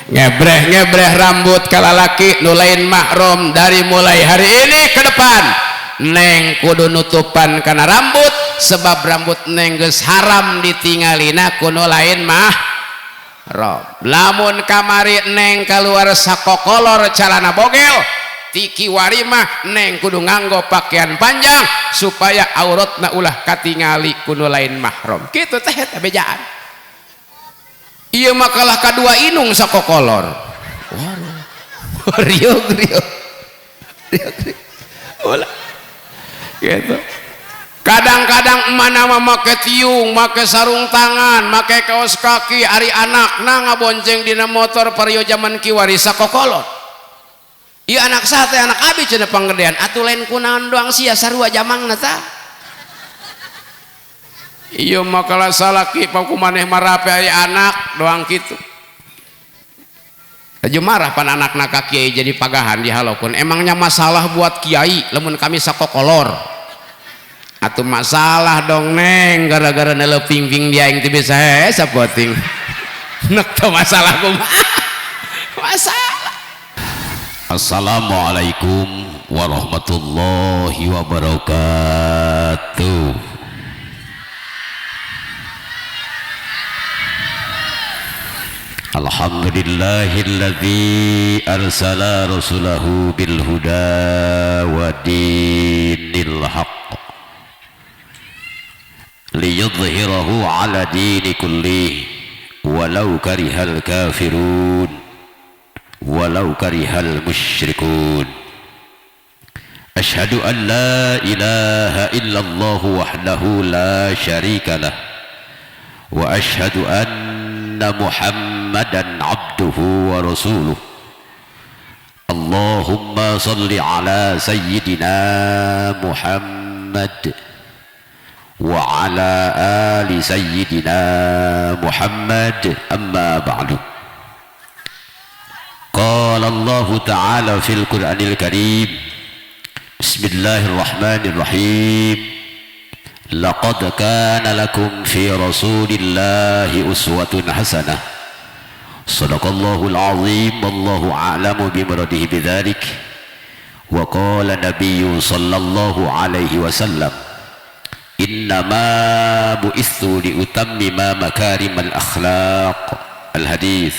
Ngebreh-ngebreh rambut kalalaki nu lain mahram dari mulai hari ini ke depan neng kudu nutupan kana rambut sebab rambut neng geus haram ditingalina ku nu lain mahram. Lamun kamari neng keluar sakokolor calana bogel, ti kiwari mah neng kudu nganggo pakaian panjang supaya auratna ulah katingali ku nu lain mahram. Kitu teh eta bejaan. Ieu makalah kadua inung sakokolor. Waduh. Riuk riuk. Riuk riuk. Ulah. Gitu. Kadang-kadang mana mah make tiung, make sarung tangan, make kaos kaki, ari anakna ngabonceng dina motor pario zaman kiwari sakokolor. Ieu anak saha teh anak abi cenah panggedean, atuh lain kunaon doang sia sarua jamangna tah. Ieu makalah salaki paku maneh marape aya anak doang kitu. Aju marah pan anakna ka kiai jadi pagahan dihalokeun. Emangnya masalah buat kiai lamun kami sakokolor. Atuh masalah dong neng gara-gara neuleuh pingping dia aing teu bisa hese sapoting. Nek teu masalah kumaha? Masalah. Assalamualaikum warahmatullahi wabarakatuh. Alhamdulillahilladzi arsala rasulahu bil huda wa dinil haqq liyudhhirahu ala dini kullih walau karihal kafirun walau karihal musyrikun. Asyhadu an la ilaha illallah wahdahu la syarikalah wa asyhadu anna Muhammadan abduhu wa rasuluh. Allahumma salli ala sayyidina Muhammad wa ala ali sayyidina Muhammad. Amma ba'du. Qala Allah ta'ala fil Qur'anil Karim. Bismillahirrahmanirrahim. Laqad kana lakum fi rasulillahi uswatun hasanah. Sadaqallahul azim. Wallahu a'lamu bimuradihi bidzalik. Wa qala nabiyyu sallallahu alaihi wasallam, innama bu'ithu liutammima makarimal akhlaq. Al hadis.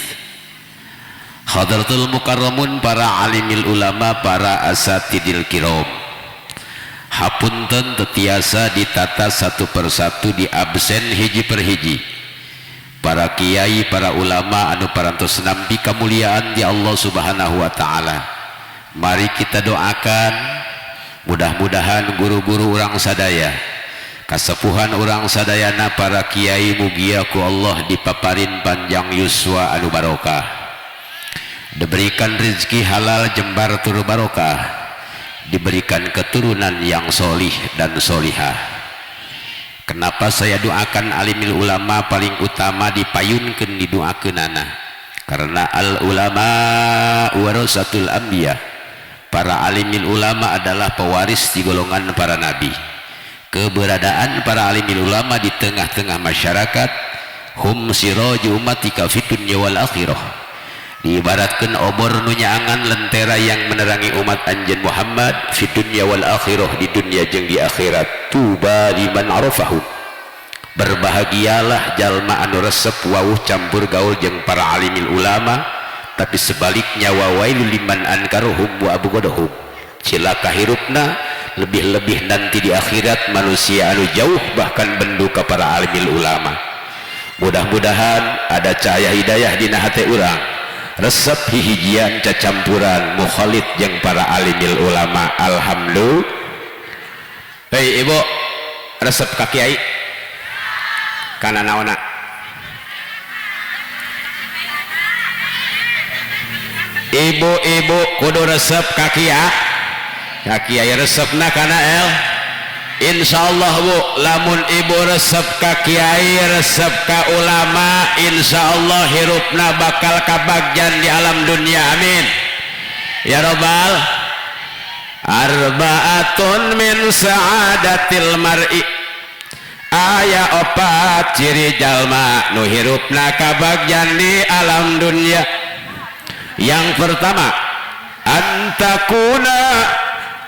Hadratul mukarramun, para alimil ulama, para asatidil kiram. Hapunten tetiasa ditata satu persatu di absen hiji per hiji. Para kiai, para ulama anu parantos nampi kemuliaan di Allah Subhanahu wa taala. Mari kita doakan mudah-mudahan guru-guru urang sadaya, kasepuhan urang sadayana, para kiai mugia ku Allah dipaparin panjang yuswa anu barokah, diberikan rezeki halal jembar tur barokah, diberikan keturunan yang solih dan solihah. Kenapa saya doakan alimil ulama paling utama dipayunkeun didoakeunana? Karena al ulama warasatul anbiya. Para alimil ulama adalah pewaris di golongan para nabi. Keberadaan para alimil ulama di tengah-tengah masyarakat, hum siraju ummatika fid dunya wal akhirah. Diibaratkan obor nu nyaangan lentera yang menerangi umat anjeun Muhammad fi dunya wal akhirah, di dunia jeung di akhirat. Tuba liman arafahu. Berbahagialah jalma anu resep wawuh campur gaul jeung para alimil ulama, tapi sebaliknya wawailul liman ankaruhum wa abghadahum. Cilaka hirupna, lebih-lebih nanti di akhirat manusia anu jauh bahkan bendu ka para alimil ulama. Mudah-mudahan ada cahaya hidayah dina hate urang. Resep hihijian cacampuran mukhalid jeung para alimil ulama. Alhamdulillah. Hei ibu, resep ka kiai kana naonna? Ibu-ibu kudu resep ka kiai, ka kiai resepna kana el. Insyaallah bu, lamun ibu resep ka kiai, resep ka ulama, insyaallah hirupna bakal kabagjan di alam dunia. Amin ya robbal. Arbaatun min sa'adatil mar'i. Aya opat ciri jalma nu hirupna kabagjan di alam dunia. Yang pertama, antakuna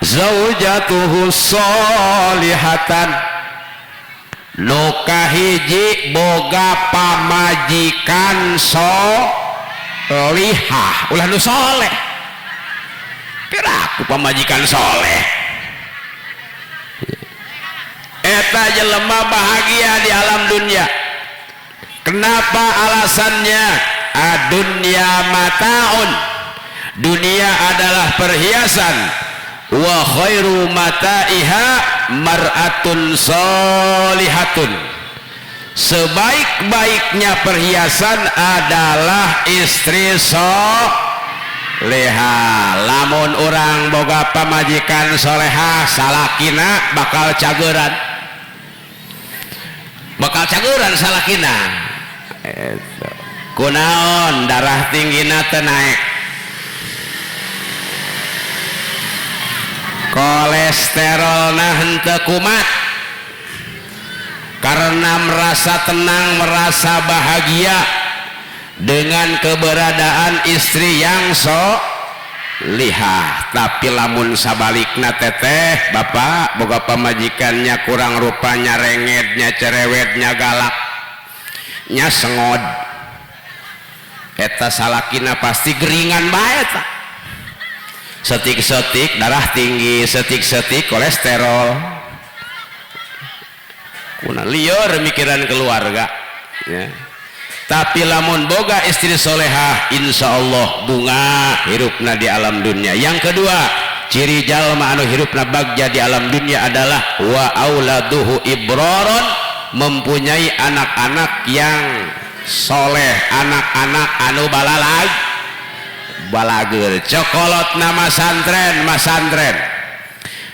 zaujatuhu sholihatan. Nu kahiji boga pamajikan solihah, ulah nu soleh. Piraku pamajikan soleh, eta jelema bahagia di alam dunia. Kenapa alasannya? Adunya mataun, dunia adalah perhiasan. Wa khairu mataiha mar'atun solihatun. Sebaik-baiknya perhiasan adalah istri soleha. Lamun urang boga pamajikan soleha, salakina bakal cageran, bakal cageran salakina. Kunaon darah tinggina teu naek, kolesterolna henteu kumat, karena merasa tenang, merasa bahagia dengan keberadaan istri yang solihah. Tapi lamun sabalikna teteh bapak boga pamajikannya kurang rupanya, rengednya, cerewetnya, galaknya, sengod, eta salakina pasti geringan bae eta. Setik-setik darah tinggi, setik-setik kolesterol, kuna lieur mikiran keluarga ya. Tapi lamun boga istri solehah, insya Allah bunga hirupna di alam dunia. Yang kedua, ciri jalma anu hirupna bagja di alam dunia adalah wa auladuhu ibroron, mempunyai anak-anak yang soleh, anak-anak anu balalag balager. Cokolot nama santren, masantren,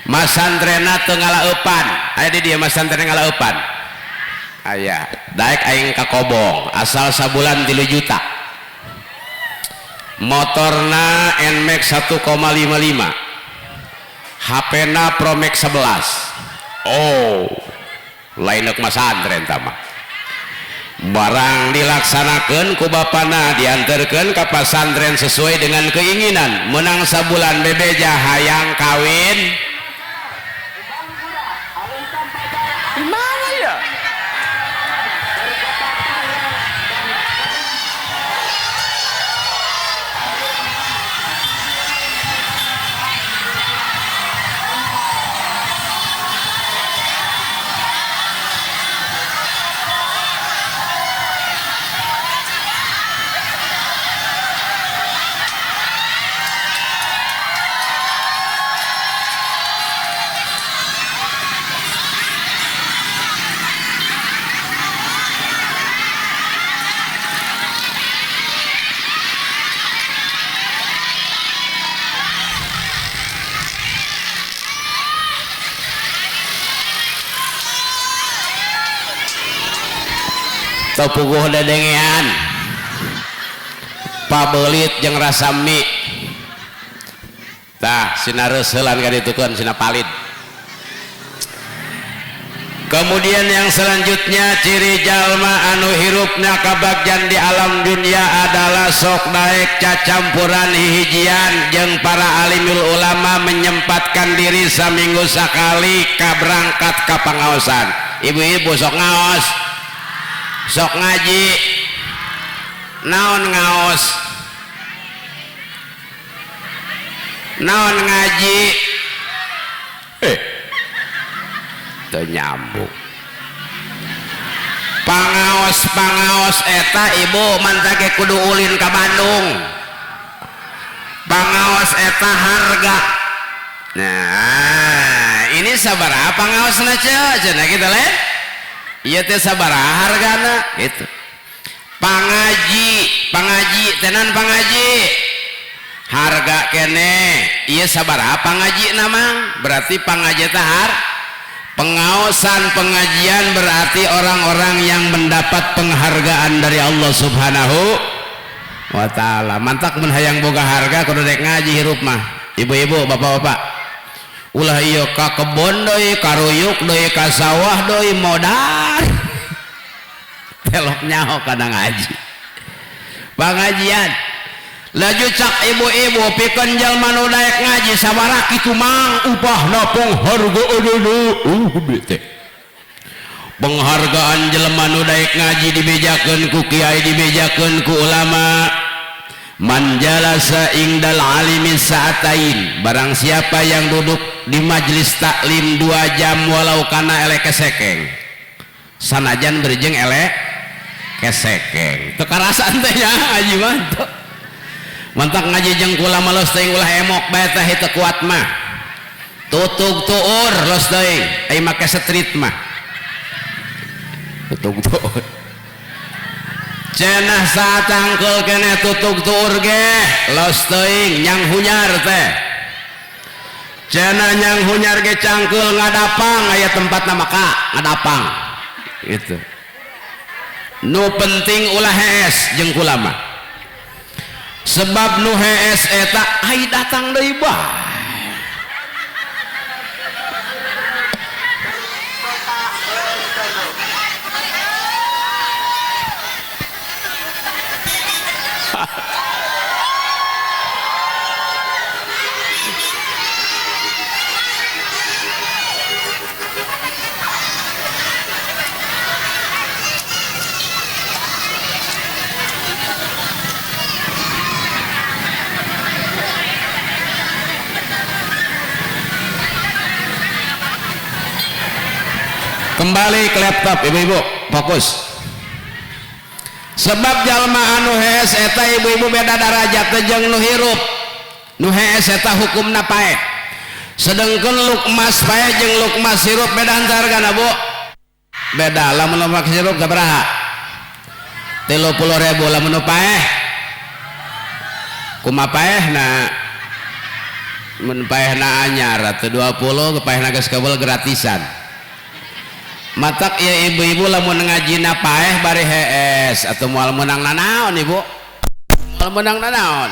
masantrena teu ngalaeupan. Aya di dieu masantren ngalaeupan, aya daek aing ka kobong asal sabulan 3 juta, motorna Nmax 1,55, HP na Pro Max 11. Oh, lain masantren tama. Barang dilaksanakan ku bapana, diantarkan ke pasantren sesuai dengan keinginan. Menang sabulan bebeja hayang kawin. Gimana ya? Puguh dedengean pabelit jeung rasa mie tah sina reuseulan ka ditukeun sina palid. Kemudian yang selanjutnya, ciri jalma anu hirupna kabagjan di alam dunia adalah sok daek cacampuran hihijian jeung para alimul ulama, menyempatkan diri saminggu sakali ka berangkat ka pangaosan. Ibu-ibu sok ngaos, sok ngaji. Naon ngaos, naon ngaji, teu nyambung. Pangaos-pangaos eta ibu mantake kudu ulin ka Bandung. Pangaos eta harga. Nah, ini sabaraha pangaosna ceu cenah kitu lain. Ieu teh sabaraha hargana gitu. Pangaji, pangaji tenan pangaji. Harga kene ieu sabaraha pangaji namang? Berarti pangaji teh pengaosan pengajian, berarti orang-orang yang mendapat penghargaan dari Allah Subhanahu wa taala. Mantak mun hayang boga harga kudu rek ngaji hirup mah. Ibu-ibu, bapak-bapak, ulah ieu ka kebon deui, karuyuk deui, ka sawah deui, modar. Telok nyaho kana ngaji. Pengajian. Laju cak ibu-ibu pikeun jalma nu daek ngaji sabaraha kitu mang upahna penghargaan teh. Penghargaan jelema nu daek ngaji dibejakeun ku kiai, dibejakeun ku ulama. Man jalasa indal alimi sa'atain, barang siapa yang duduk di majelis taklim 2 jam walau kana elek kesekeng, sanajan berjeng elek kesekeng, teu karasaan teh nya ngaji mah teu. Mantak ngaji jeung kula mah los teuing ulah emok bae teh teu kuat mah. Tutug tuur los teuing, ai make street mah. Tutug tuur. Cenah satangkul keneh tutug tuur ge los teuing nyang hunyar teh. Cenah nyang hunyar ge cangkul ngadapang aya tempatna maka ngadapang. Gitu. Nu penting ulah hees jeung kula mah. Sebab nu hees eta ai datang deui bae. Kembali ke laptop ibu-ibu, fokus. Sebab jalma anu hees eta ibu-ibu beda darajat teh jeung nu hirup. Nu hees eta hukumna paeh. Sedengkeun lukmas paeh jeung lukmas hirup beda henteu hargana, Bu? Beda. Lamun lukmas hirup sabaraha? 30.000. Lamun nu paeh kumaha paehna? Mun paehna anyar atuh 20, paehna geus kabel gratisan. Matak ya ibu-ibu lamun ngajina paeh bari hees atau moal meunang nanaon ibu, moal meunang nanaon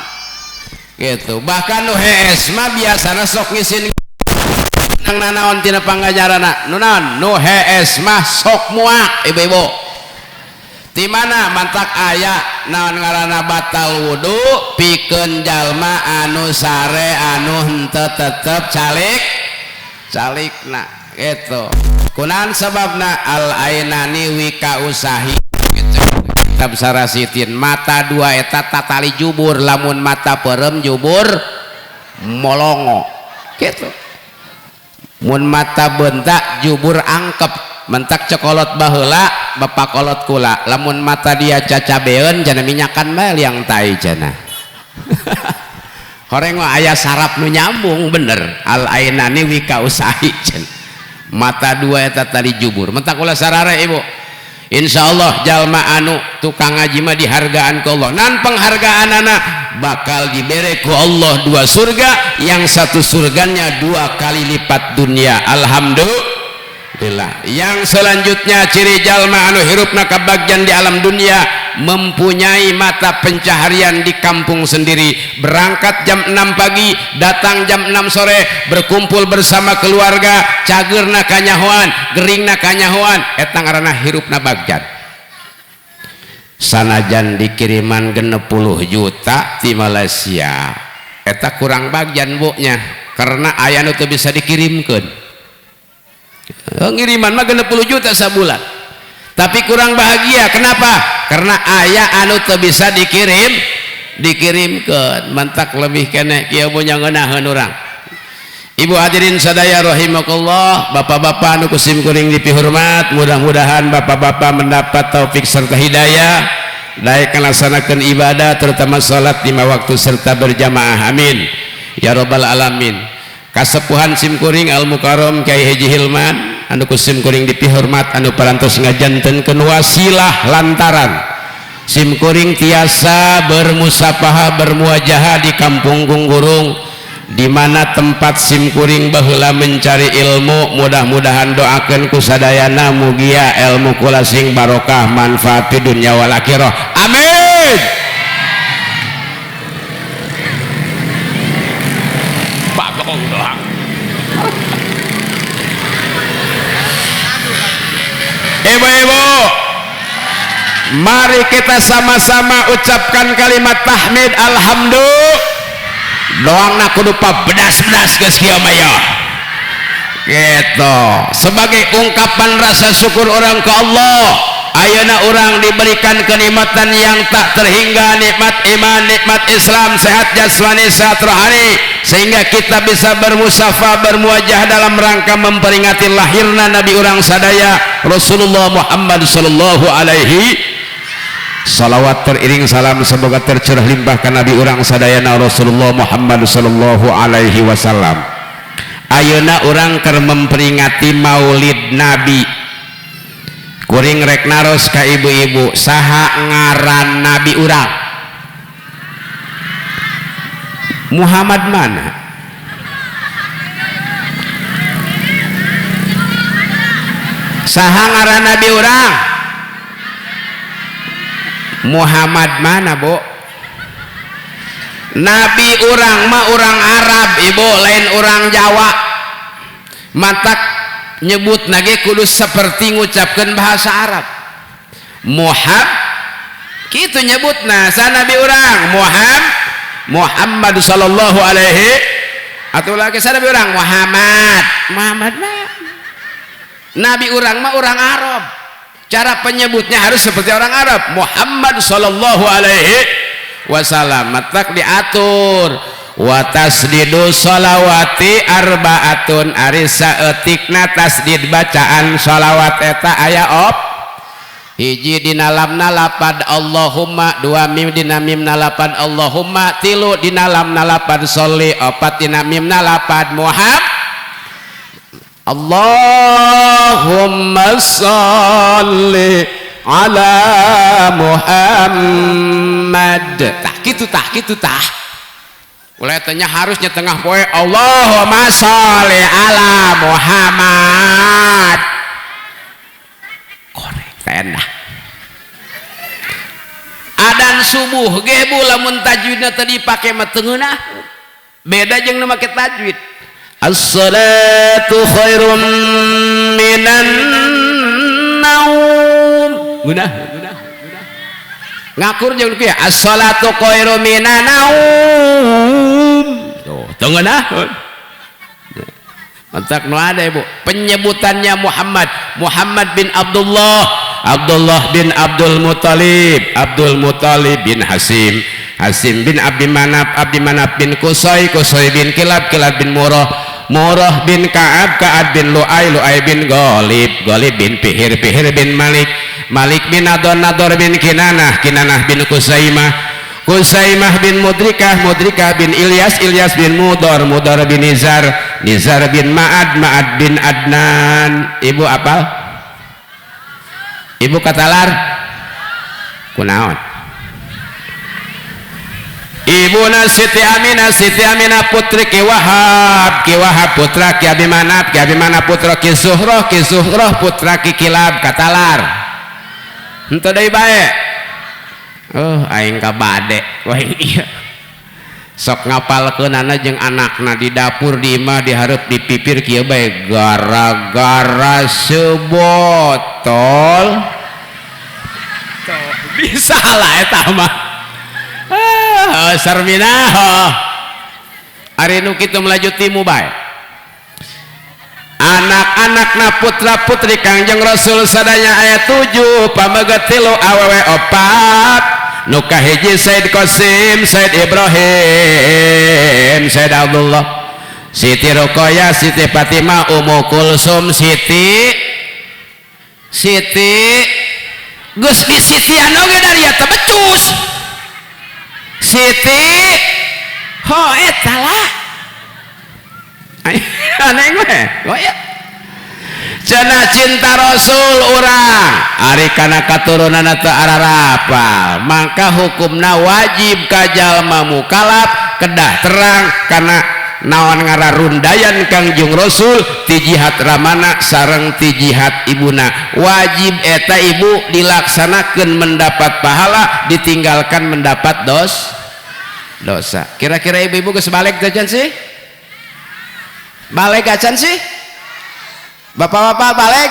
gitu. Bahkan nu hees mah biasana sok ngisin nang nanaon tina pangajarana. Nu naon? Nu hees mah sok muak ibu-ibu. Di mana mantak aya naon ngaranna batal wudu pikeun jalma anu sare anu henteu tetep calik calikna gitu. Kunaon sababna al ainani wika usahi gitu. Kitab Sarasitin mata dua eta tatali jubur, lamun mata perem jubur molongo gitu. Mun mata bentak jubur angkep, mentak cokolot baheula bapak kolot kula, lamun mata dia cacabeun cenah minyakan bae liang tai cenah. Horeng mah aya saraf nu nyambung bener al ainani wika usahi cenah. Mata dua eta tali jubur. Mentak ulah sarare ibu. Insyaallah jalma anu tukang ngaji mah dihargaan ku Allah. Nan penghargaan anak bakal dibere ku Allah 2 surga, yang satu surganya 2 kali lipat dunia. Alhamdulillah. Yang selanjutnya ciri jalma anu hirupna kabagjan di alam dunia, mempunyai mata pencaharian di kampung sendiri, berangkat jam 6 pagi, datang jam 6 sore, berkumpul bersama keluarga, cageurna kanyahoan, geringna kanyahoan, eta ngaranna hirupna bagjan. Sanajan dikiriman 60 juta di Malaysia, eta kurang bagjan bu nya, karena aya nu teu bisa dikirimkeun. Ngiriman mah 60 juta sabulan, tapi kurang bahagia. Kenapa? Karena ayah anu teu bisa dikirimkeun. Mantak lebih keneh kieu punya ngeunaheun urang. Ibu hadirin sadaya rahimakumullah, bapak-bapak anu ku sim kuring dipihormat, mudah-mudahan bapak-bapak mendapat taufik serta hidayah daek ngalaksanakeun ibadah terutama salat 5 waktu serta berjamaah. Amin ya rabbal alamin. Kasepuhan sim kuring Al Mukarram Kiai Haji Hilman anu ku sim kuring dipihormat, anu parantos ngajantenkeun wasilah lantaran sim kuring tiasa bermusafaha bermuajahah di kampung Gunggurung, di mana tempat sim kuring baheula mencari ilmu. Mudah-mudahan doakeun ku sadayana mugia ilmu kula sing barokah manfaat di dunya wal akhirah. Amin. Bagong doang. Ibu-ibu, Mari kita sama-sama ucapkan kalimat tahmid alhamdulillah. Doangna kudu pabedas-bedas geus kieu mah ya. Gitu. Sebagai ungkapan rasa syukur orang ke Allah. Ayeuna orang diberikan kenikmatan yang tak terhingga, nikmat iman, nikmat Islam, sehat jasmani, sehat rohani, sehingga kita bisa bermusafah, bermuajah dalam rangka memperingati lahirna Nabi urang sadaya Rasulullah Muhammad sallallahu alaihi. Salawat teriring salam semoga tercurah limpahkan Nabi urang sadayana Rasulullah Muhammad sallallahu alaihi wasallam. Ayeuna urang keur memperingati Maulid Nabi. Kuring rek naros ka ibu-ibu, saha ngaran Nabi urang? Muhammad mana? Saha ngaran Nabi urang? Muhammad mana, Bu? Nabi urang mah urang Arab, Ibu, lain urang Jawa. Matak nyebut nage kudu seperti ngucapkan bahasa Arab. Muhammad kitu nyebutna, sa Nabi urang Muhammad Muhammad sallallahu alaihi atau lagi sa Nabi urang Muhammad Muhammad mah. Nabi urang mah urang Arab. Cara penyebutnya harus seperti orang Arab. Muhammad sallallahu alaihi wasallam. Matak diatur wa tasdidu sholawati arbaatun, ari saeutikna tasdid bacaan sholawat eta aya op hiji dina lamna lapad Allahumma, dua mim dina mimna lapad Allahumma, tilu dina lamna lapad sholli, opat dina mimna lapad Muhammad. Allahumma sholli ala Muhammad. Tah kitu, tah kitu, tah. Ulah tanya harusnya tengah poe Allahumma sholli ala Muhammad. Korek teh. Adan subuh ge bu lamun tajwidna tadi pake mah teu ngeunah. Beda jeung nu make tajwid. As-salatu khairum minan naum. Ngeunah. Ngakur jeung kieu as-salatu khairum minan naum. Tuh, teu ngeunah. Mantak nu ada Ibu. Penyebutannya Muhammad, Muhammad bin Abdullah, Abdullah bin Abdul Muthalib, Abdul Muthalib bin Hasim, Hasim bin Abdi Manaf, Abdi Manaf bin Qusay, Qusay bin Kilab, Kilab bin Murrah, Murrah bin Ka'ab, Ka'ab bin Lu'ay, Lu'ay bin Ghalib, Ghalib bin Fihir, Fihir bin Malik, Malik bin Nador, Nador bin Kinanah, Kinanah bin Kusaimah, Kusaimah bin Mudrikah, Mudrikah bin Ilyas, Ilyas bin Mudor, Mudor bin Nizar, Nizar bin Ma'ad, Ma'ad bin Adnan. Ibu apal? Ibu katalar? Kunaon? Ibuna Siti Aminah, Siti Aminah putri Ki Wahab, Ki Wahab putra Ki Abi Manaf, Ki Abi Manaf putra Ki Zuhroh, Ki Zuhroh putra Ki Kilab. Katalar? Henteu deui bae. Oh, aing ka bade. Wah iya. Sok ngapalkeunana jeung anakna di dapur, di imah, di hareup, di pipir kieu bae gara-gara sebotol. Tuh, bisa lah eta mah. Ah, sarminah. Ari nu kitu melaju timu bae. Anak-anakna putra putri Kangjeng Rasul sadaya aya 7, pameget 3 awewe 4. Nu kahiji Said Qasim, Said Ibrahim, Said Abdullah, Siti Ruqayyah, Siti Fatimah, Ummu Kulsum, Siti Siti geus disitian oge dari eta becus. Siti ho eta lah. Aneh we. Oh ya. Cenah cinta Rasul urang ari kana katurunanna teu ararapal, maka hukumna wajib ka jalma mukalaf kedah terang kana naon ngararundayan Kangjeng Rasul ti jihad ramana sareng ti jihad ibuna. Wajib eta ibu dilaksanakeun mendapat pahala, ditinggalkan mendapat dosa. Kira-kira ibu-ibu geus balik teh can sih? Balik acan sih? Bapak-bapak balik?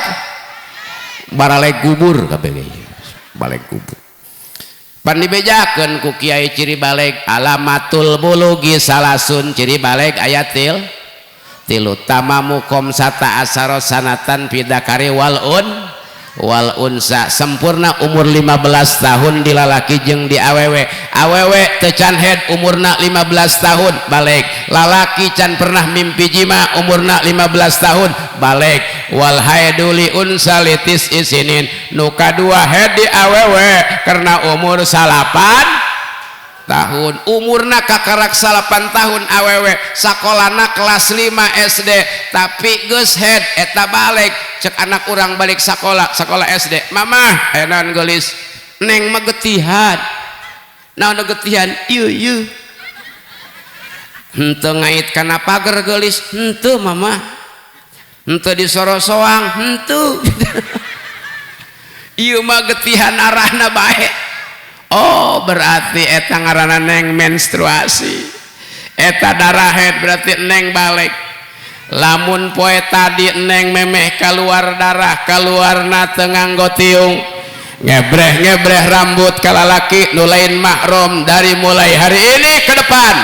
Baralek kubur kabeh. Baleg kubur. Pan dibejakeun ku kiai ciri baleg alamatul bulugi salasun, ciri baleg aya tilu, tamamu khamsata asara sanatan fidakari wal unsa, sempurna umur 15 tahun di lalaki jeung di awewe. Awewe teu can head umurna 15 tahun baleg, lalaki can pernah mimpi jima umurna 15 tahun baleg. Wal haidu li unsa li tis'i sinin, nu kadua head di awewe karena umur 9 tahun, umurna kakarak 9 tahun awewe, sakolana kelas 5 SD tapi geus head eta baleg. Cek anak urang balik sekolah, sekolah SD, "Mamah, aya naon geulis?" "Neng mah getihan." "Naon getihan?" "Ieu ieu." "Henteu ngait kana pager geulis?" "Henteu, Mama." "Henteu disorosoang?" "Henteu." "Ieu mah getihan arahna bae." "Oh, berarti eta ngaranna neng menstruasi, eta darah head, berarti neng baleg." Lamun poe tadi neng memeh keluar darah, keluarna teu nganggo tiung, ngebreh-ngebreh rambut ka lalaki nu lain mahram, dari mulai hari ini ke depan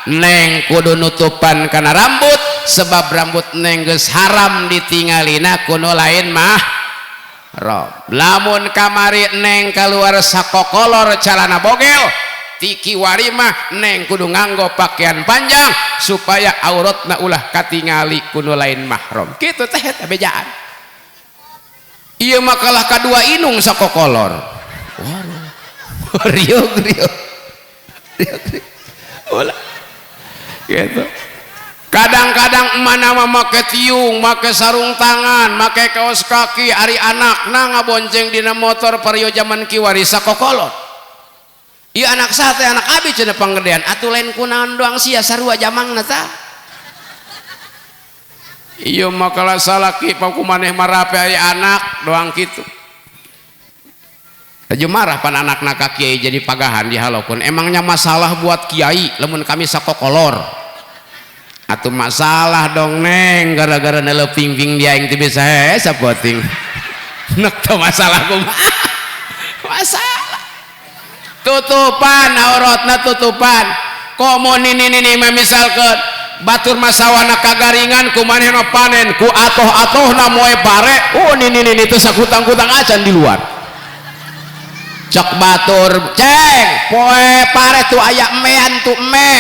neng kudu nutupan kana rambut, sebab rambut neng geus haram ditingalina ku nu lain mahram. Lamun kamari neng keluar sakokolor calana bogel, ti kiwari mah neng kudu nganggo pakaian panjang supaya auratna ulah katingali ku nu lain mahram. Kitu teh eta bejaan. Ieu mah kalah kadua inung sakokolor. Waduh, riuk riuk riuk riuk ulah gitu. Kadang-kadang mana mah make tiung, make sarung tangan, make kaos kaki, ari anakna ngabonceng dina motor Vario zaman kiwari sakokolor. "Ieu anak saha teh?" "Anak abi," cenah, "panggedean." "Atuh lain kunaon doang sia, sarua jamangna tah." Ieu mah kalah salaki paku maneh marape aya anak doang kitu. Aju marah pan anakna ka kiai, jadi pagahan dihalokeun. "Emangnya masalah buat kiai lamun kami sakokolor?" "Atuh masalah dong, Neng, gara-gara neuleuh pingping dia aing teu bisa hese sapoting nek teu masalah kumaha masalah." Tutupan auratna, tutupan. Komo nini nini mah, misalkeun batur masawana kagaringan, ku manehna panen, ku atoh-atohna moe pare. Oh, nini nini teu sakutang-kutang acan di luar. Cek batur, "Ceng, poe pare tuh aya emean tuh, eme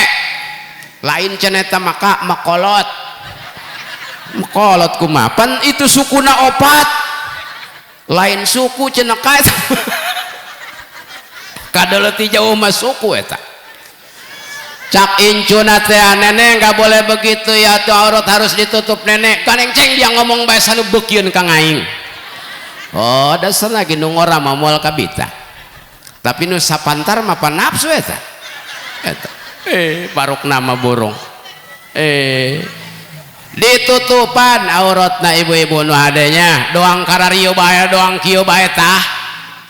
lain," cenah, "eta maka makolot." "Makolot kumaha? Pan itu sukuna opat." "Lain suku," cenah, ka kadeleti jauh mah suku eta. Cak incuna teh, "Nenek, nggak boleh begitu ya tuh, aurat harus ditutup, Nenek." Kaneng ceng dia ngomong bae sanu beukieun ka aing. Oh, dasar lagi nu ngora mah moal kabita, tapi nu sapantar mah pan nafsu eta eta. Barok nama burung. Ditutupan auratna, ibu-ibu nu hadenya doang kararieu bae, doang kieu bae tah.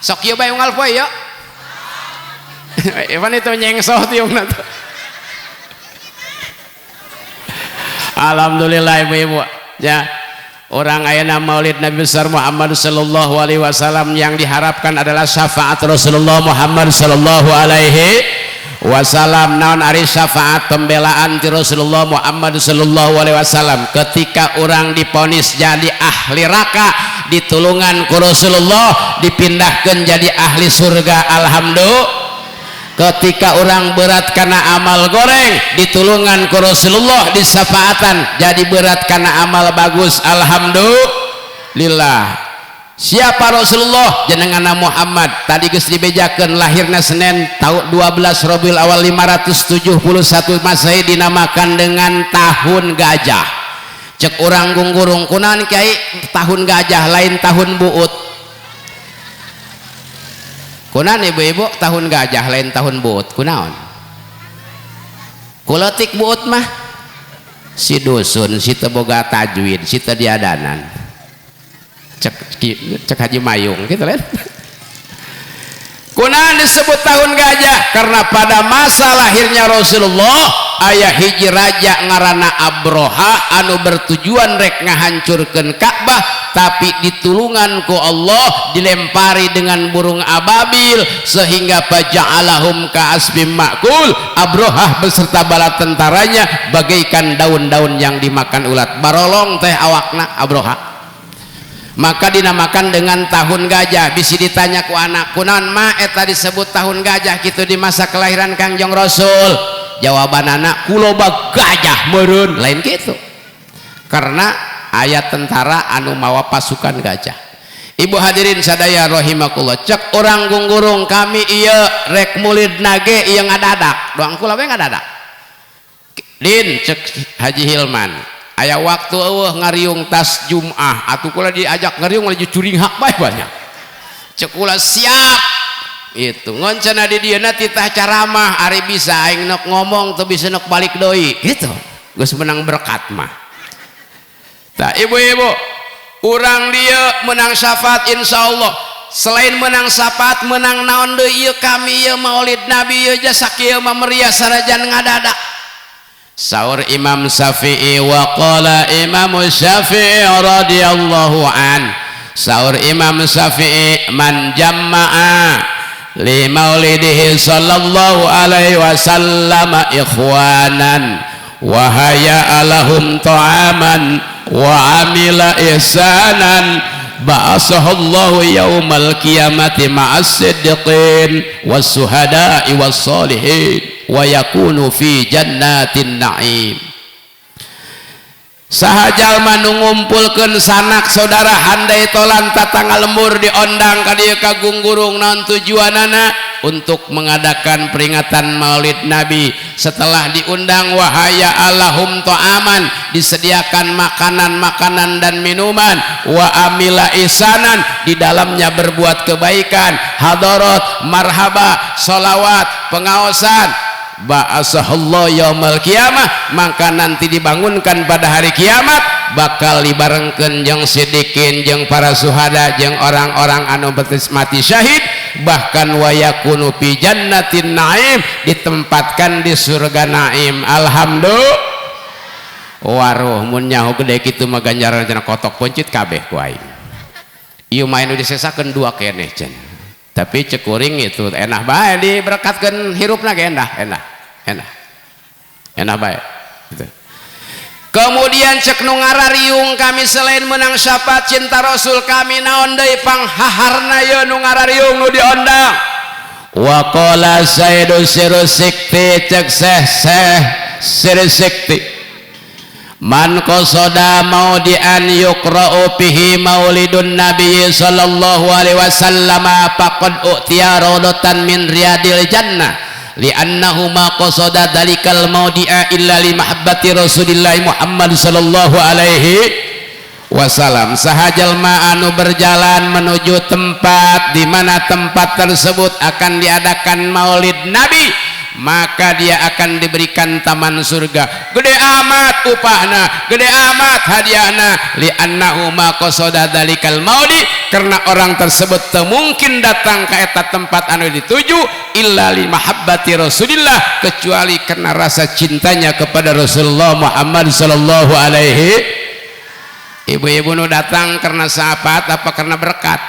Sok kieu bae unggal poe yo. Ivan itu nyengsoh tiungna tuh. Alhamdulillah, ibu-ibu ya, orang ayeuna Maulid Nabi besar Muhammad sallallahu alaihi wasallam, yang diharapkan adalah syafaat Rasulullah Muhammad sallallahu alaihi wasallam. Naon ari syafaat? Pembelaan ti Rasulullah Muhammad sallallahu alaihi wasallam. Ketika orang diponis jadi ahli neraka, ditulungan ku Rasulullah, dipindahkan jadi ahli surga, alhamdulillah. Ketika orang berat karena amal goreng, ditulungan ku Rasulullah, disafaatan, jadi berat karena amal bagus, alhamdulillah. Siapa Rasulullah? Jenengana Muhammad. Tadi geus dibejakeun, lahirna Senin tahun 12 Rabiul Awal 571 Masehi, dinamakan dengan tahun gajah. Cek urang gungurung, "Kunaon, Kiai, tahun gajah lain tahun buut?" Kunaon, ibu-ibu, tahun gajah lain tahun buut? Kunaon? Kuletik buut mah si dusun, si teu boga tajwid, si teu diadanan, cek cek Haji Mayung gitu lain. Kunaon disebut tahun gajah? Karena pada masa lahirnya Rasulullah Aya hiji raja ngaranna Abroha anu bertujuan rek ngahancurkeun Ka'bah, tapi ditulungan ku Allah, dilempari dengan burung ababil sehingga faja'alahum ka'asfim ma'kul. Abrohah beserta bala tentaranya bagaikan daun-daun yang dimakan ulat. Barolong teh awakna Abroha, maka dinamakan dengan tahun gajah. Bisi ditanya ku anak, kunaon ma eta disebut tahun gajah gitu di masa kelahiran Kangjeng Rasul? Jawaban anak, ku loba gajah meureun. Lain gitu, karena aya tentara anu mawa pasukan gajah. Ibu hadirin sadaya rahimakumullah, cek orang Gunggurung kami ieu rek mulid nage ieu ngadadak doang kula we ngadadak. Din, cek Haji Hilman, aya waktu eueuh ngariung tas Jum'ah atuh kula diajak ngariung laju curinghak bae banyak. Cek kula siap itu ngon cenah di dieu titah caramah, ari bisa aing nok ngomong teu bisa nok balik deui gitu, geus menang berkat mah. Tah ibu-ibu, urang dieu menang syafaat insyaallah. Selain menang syafaat, menang naon deui ieu kami ieu maulid Nabi ieu jasa kieu mah meriah sanajan ngadadak. Saur Imam Syafi'i, wa qala Imam Syafi'i radhiyallahu an, saur Imam Syafi'i, man jama'a li maulidihi sallallahu alaihi wasallam ikhwanan wa haya alahum ta'aman wa amila ihsanan ba'asahallahu yaumal qiyamati ma'as siddiqin was suhada'i was salihin wa yakunu fi jannatin na'im. Saha jalma nu ngumpulkeun sanak saudara handai tolan tatangga lembur diondang ka dieu ka Gunggurung, naon tujuanana? Untuk mengadakan peringatan Maulid Nabi. Setelah diundang, wahaya alahum ta'aman, disediakan makanan-makanan dan minuman, wa amila ihsanan, di dalamnya berbuat kebaikan, hadarat, marhaba, solawat, pengaosan, ba'asahallahu yaumal kiamah, maka nanti dibangunkan pada hari kiamat bakal dibarengkeun jeung sidikin, jeung para suhada, jeung orang-orang anu mati syahid, bahkan wayakunu fi jannatin naim, ditempatkan di surga naim. Alhamdulillah. Waruh mun nyaho gede kitu mah ganjaran cenah kotok poncit kabeh ku aing. Ieu mah anu disesakeun dua keneh cenah. Tapi cek kuring itu enak bae diberkatkeun hirupna ge endah, endah, endah. Enak bae. Gitu. Kemudian cek nu ngarariung kami selain menang syafaat cinta Rasul kami naon deui panghaharna ieu nu ngarariung nu diondang. Wa qala Saidu Sirusikti, cek seh seh Sirusikti, man qasada maudian yuqra'u fihi maulidun nabi sallallahu alaihi wasallam faqad u'tiya rawdatan min riyadil jannah li'annahu ma qasada dalikal maudi'a illa li mahabbati Rasulillah Muhammad sallallahu alaihi wasallam. Saha jalma anu berjalan menuju tempat di mana tempat tersebut akan diadakan maulid nabi, maka dia akan diberikan taman surga. Gede amat upahna, gede amat hadiahna. Li'annahu ma qasada dalikal maudi, karena orang tersebut teu mungkin datang ke eta tempat anu dituju illa li mahabbati Rasulillah, kecuali karena rasa cintanya kepada Rasulullah Muhammad sallallahu alaihi. Ibu-ibu nu datang karena syafaat apa karena berkat?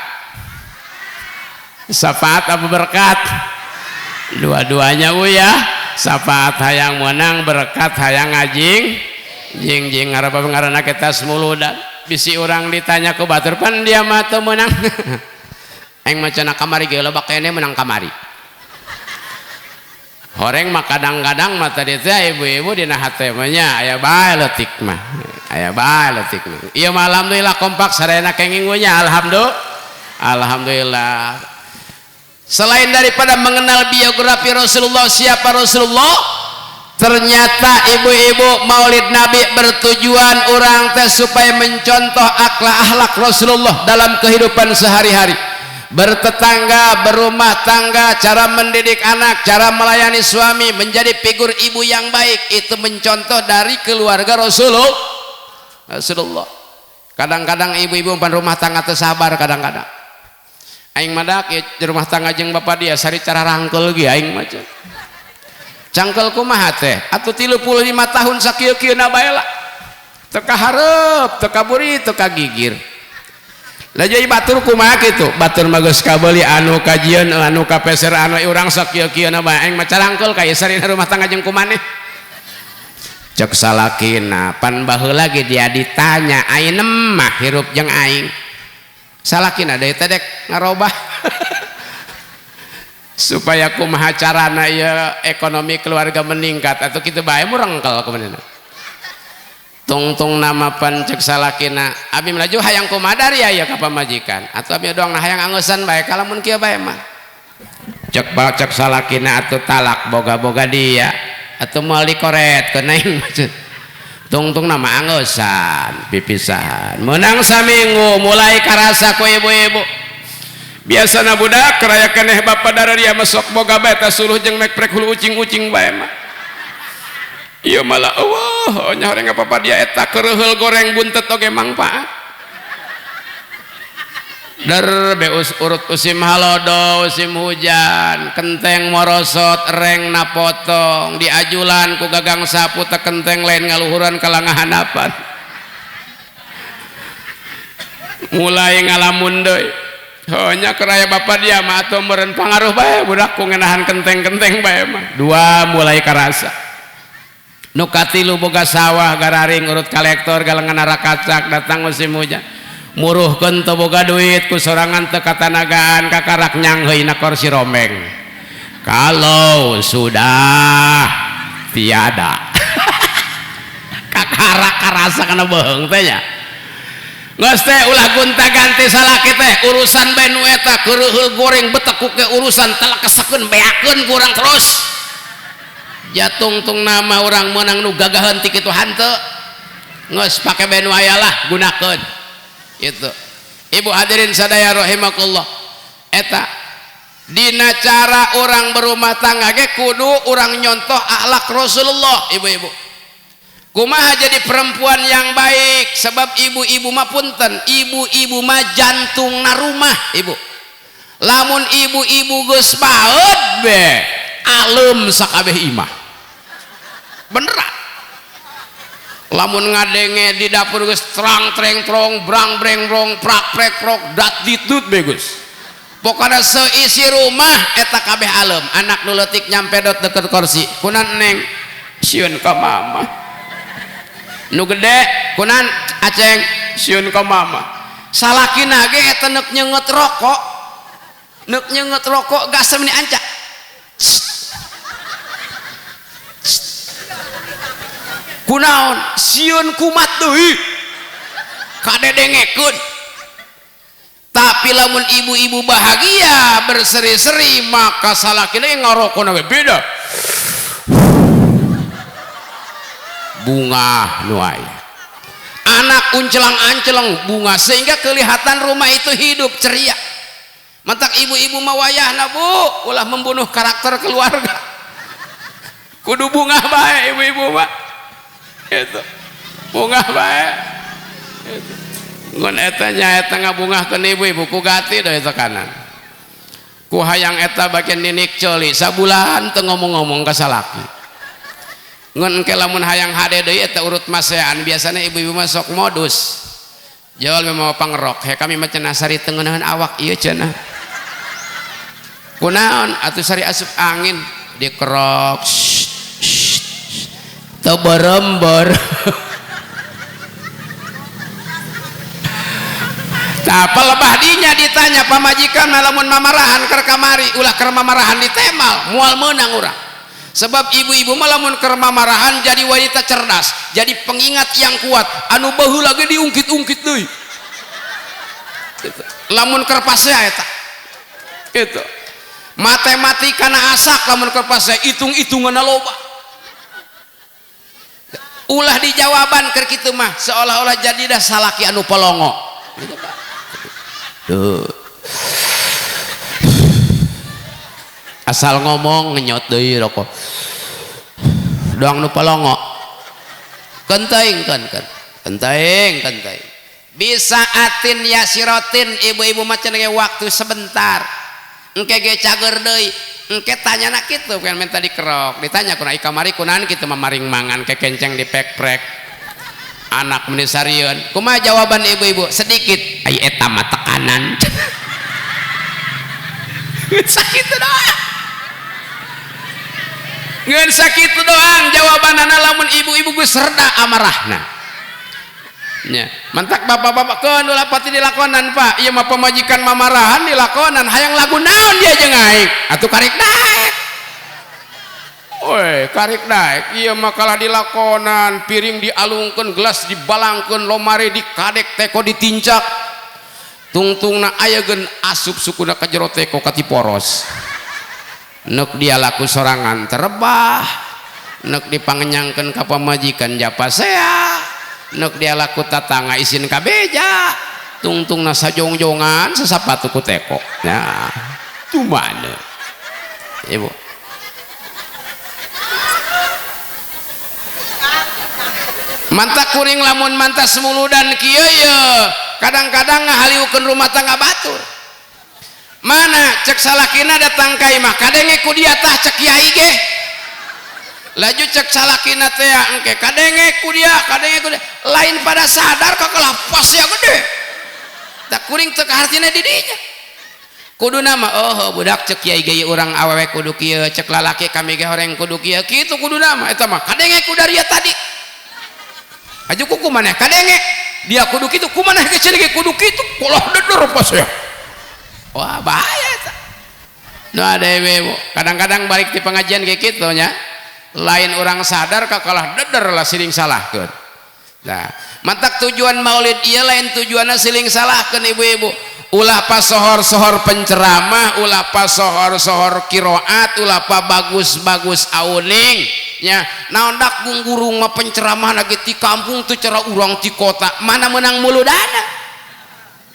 Syafaat apa berkat? Dua-duanya bu ya. Syafaat hayang menang, berkat hayang ngajing jing jing. Ngarep ngaranna kita semuludan bisi orang ditanya ku batur pan dia mah teu meunang. Aing mah cenah kamari ge loba kene menang kamari. Horeng mah kadang-kadang mah tadi teh ibu-ibu dina hate mah nya aya bae leutik mah, aya bae leutik mah. Ieu mah alhamdulillah kompak sadayana kenging nya, alhamdulillah, alhamdulillah. Selain daripada mengenal biografi Rasulullah, siapa Rasulullah, ternyata ibu-ibu maulid Nabi bertujuan orang teh supaya mencontoh akhlak-akhlak Rasulullah dalam kehidupan sehari-hari, bertetangga, berumah tangga, cara mendidik anak, cara melayani suami, menjadi figur ibu yang baik, itu mencontoh dari keluarga Rasulullah. Rasulullah. Kadang-kadang ibu-ibu pan rumah tangga teu sabar kadang-kadang. Aing madak ya rumah tangga jeung bapak dia sari cara rangkul ge aing mah. Cangkel kumaha teh? Atuh 35 tahun sakieu-kieuna bae lah. Teu kahareup, teu kaburi, teu kagigir. Lah jadi batur kumaha kitu? Batur mah geus kabeuli anu kajieun, anu kapeser, anu urang sakieu-kieuna bae aing mah carangkeul ka ieu rumah tangga jeung kumaneh. Cek salakina pan baheula ge dia ditanya aing mah hirup jeung aing. Salakina deui teh dek ngarobah. Supaya kumaha carana ieu ekonomi keluarga meningkat atau kitu bae murengkel kumanehna. Tungtung nama pan cek salakina abi melaju hayang kumadar ya ya ka pamajikan atau abi doang hayang angeusan bae kalamun kieu bae mah cek cek salakina atuh talak boga-boga dia atuh moal dikoret keun aing tungtung nama angeusan pipisahan meunang saminggu mulai karasa ku ibu-ibu biasana budak raya keneh bapa darah dia masuk boga bae tah suluh jeung mekprek hulu ucing-ucing bae mah. Iya malah Allah nya horeng apa dia eta keureuheul goreng buntet oge mangfaat. Der beus urut usim halodo usim hujan kenteng morosot reng napotong diajulan ku gagang sapu teh kenteng lain ngaluhuran kalangahanapan. Mulai ngalamun deui. Heuh nya keraya bapa dia mah atuh meureun pangaruh bae budak ku ngenahan kenteng-kenteng bae mah. Dua mulai karasa. Nu katilu boga sawah gararing urut kolektor galengan rakacak datang musim hujan muruhkeun teu boga duit ku sorangan teu katanagaan kakarak nyangheuyna kursi rombeng kalau sudah tiada kakarak karasa kana beuheung teh nya geus teh ulah gonta-ganti salaki teh urusan bae nu eta keureuheul goreng betekuk ge urusan telekesekeun beakeun ku urang terus jatungtung nama orang menang nu gagahan ti kitu hanteu geus pake bae nu aya lah gunakeun itu. Ibu hadirin sadaya rahimakumullah eta dina cara orang berumah tangga ge kudu urang nyontoh akhlak Rasulullah. Ibu-ibu kumaha jadi perempuan yang baik sebab ibu-ibu mah punten ibu-ibu mah jantungna rumah ibu lamun ibu-ibu geus baeud be alem sakabeh imah beneran lamun ngadenge di dapur geus terang treng trong brang breng brong prak prek prok dat ditut be geus pokona seisi rumah eta kabeh alem anak nu leutik nyampe dot deket kursi kunan neng sieun ka mama nu gede kunan aceng sieun ka mama salakina ge eta neuk nyeungeut rokok neuk nyeungeut rokok gasem ni ancak. Kunaon sieun kumat deui kadedengekeun. Tapi lamun ibu-ibu bahagia berseri-seri maka salakina ngarokona we beda bunga nu aya anak uncelang-anceleng bunga sehingga kelihatan rumah itu hidup ceria. Mantak ibu-ibu mah wayahna bu ulah membunuh karakter keluarga kudu bunga bae ibu-ibu mah itu bunga bae itu ngun eta nya eta ngabungahkeun ibu-ibu ku gati deui tekanan ku hayang eta bagian ninik ceuli sabulan teu ngomong-ngomong ka salaki ngun engke lamun hayang hade deui eta urut masean biasana ibu-ibu mah sok modus jual mau pangrok he kami mah cenah sari teu ngeunaheun awak ieu cenah kunaon atuh sari asup angin dikerok teu berember. Tah pelebah dinya ditanya pamajikan lamun mamarahan keur kamari ulah keur mamarahan ditemal moal meunang urang sebab ibu-ibu mah lamun keur mamarahan jadi wanita cerdas jadi pengingat yang kuat anu baheula ge diungkit-ungkit deui lamun keur pasea eta kitu matematikana asak lamun keur pasea hitung-hitunganna loba ulah dijawaban keur kitu mah seolah-olah jadi dah salaki anu polongo gitu Pak. Duh. Asal ngomong ngenyot deui rokok. Doang nu polongo. Kenteng kan kan. Kenteng kenteng. Bisa atin yasirotin ibu-ibu mah cenah waktu sebentar. Engke ge cager deui. Engke tanyana kitu kan minta dikerok, ditanya kuna kamari kunaon kitu mamaring mangan kekenceng dipek-prek. Anak meni sarieun. Kumaha jawaban ibu-ibu? Sedikit. Ai eta mah tekanan. Sakitu doang. Ngan sakitu doang jawabanana lamun ibu-ibu geus reda amarahna. Nya, mantak bapak-bapak keun ulah pati dilakonan Pak. Ieu mah pamajikan mamarahan dilakonan, hayang lagu naon dia jeung aing? Atuh karek daek. Woi, karek daek. Ieu mah kalah dilakonan, piring dialungkeun, gelas dibalangkeun, lomari dikadek, teko ditincak. Tungtungna aya geun asup sukuna ka jero teko katiporos. Neuk dia laku sorangan terebah, neuk dipangenyangkeun ka pamajikan japasea. Nek dia laku tatangga isin kabeja tungtung nasa jongjongan sesapatu ku teko nah tu mana ibu mantak kuring lamun mantas muludan kieu ye kadang-kadang ngahaliukeun rumah tangga batur mana cek salakina datang ka imah kadenge ku dia tah cek kiai ge laju cek salakina teh engke kadenge ku dia lain pada sadar kakalah pas ya gede tak kuring teu kahartina di dinya kuduna mah oh budak cek kiai ge urang awewe kudu kieu cek lalaki kami ge horeng kudu kieu kitu kuduna mah eta mah kadenge ku daria tadi aju ku maneh kadenge dia kudu kitu ku maneh ge cenah ge kudu kitu kolah deder pas ya wah bahaya eta nu ada ibu kadang-kadang balik di pengajian kayak kitu nya lain orang sadar kakalah deder lah siling salahkeun. Nah, mantak tujuan maulid ieu lain tujuanna siling salahkeun ibu-ibu. Ulah pasohor-sohor penceramah, ulah pasohor-sohor qiraat, ulah pa bagus-bagus auning nya. Naon dak gungurung mah penceramah lagi ti kampung teu cara urang ti kota, mana menang muludana.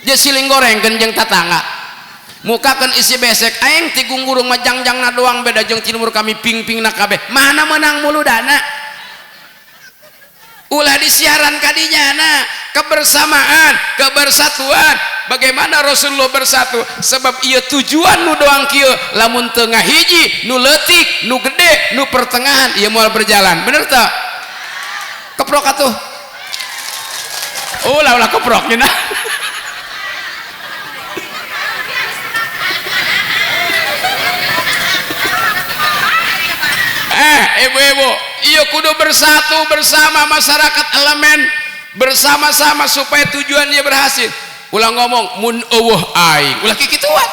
Dia siling gorengkeun jeung tatangga. Mukakeun isi besek aing ti gungurung mah jangjangna doang beda jeung ti lumur kami ping-pingna kabeh mana menang muludana ulah disiaran kadinya na kebersamaan kebersatuan bagaimana Rasulullah bersatu sebab ieu tujuan nu doang kieu lamun teu ngahiji nu leutik nu gede nu pertengahan ieu moal berjalan bener teu keprok atuh ulah ulah keprok nya. Ibu-ibu, iya kudu bersatu bersama masyarakat elemen bersama-sama supaya tujuannya berhasil. Ulah ngomong mun eueuh aing, ulah kikituan.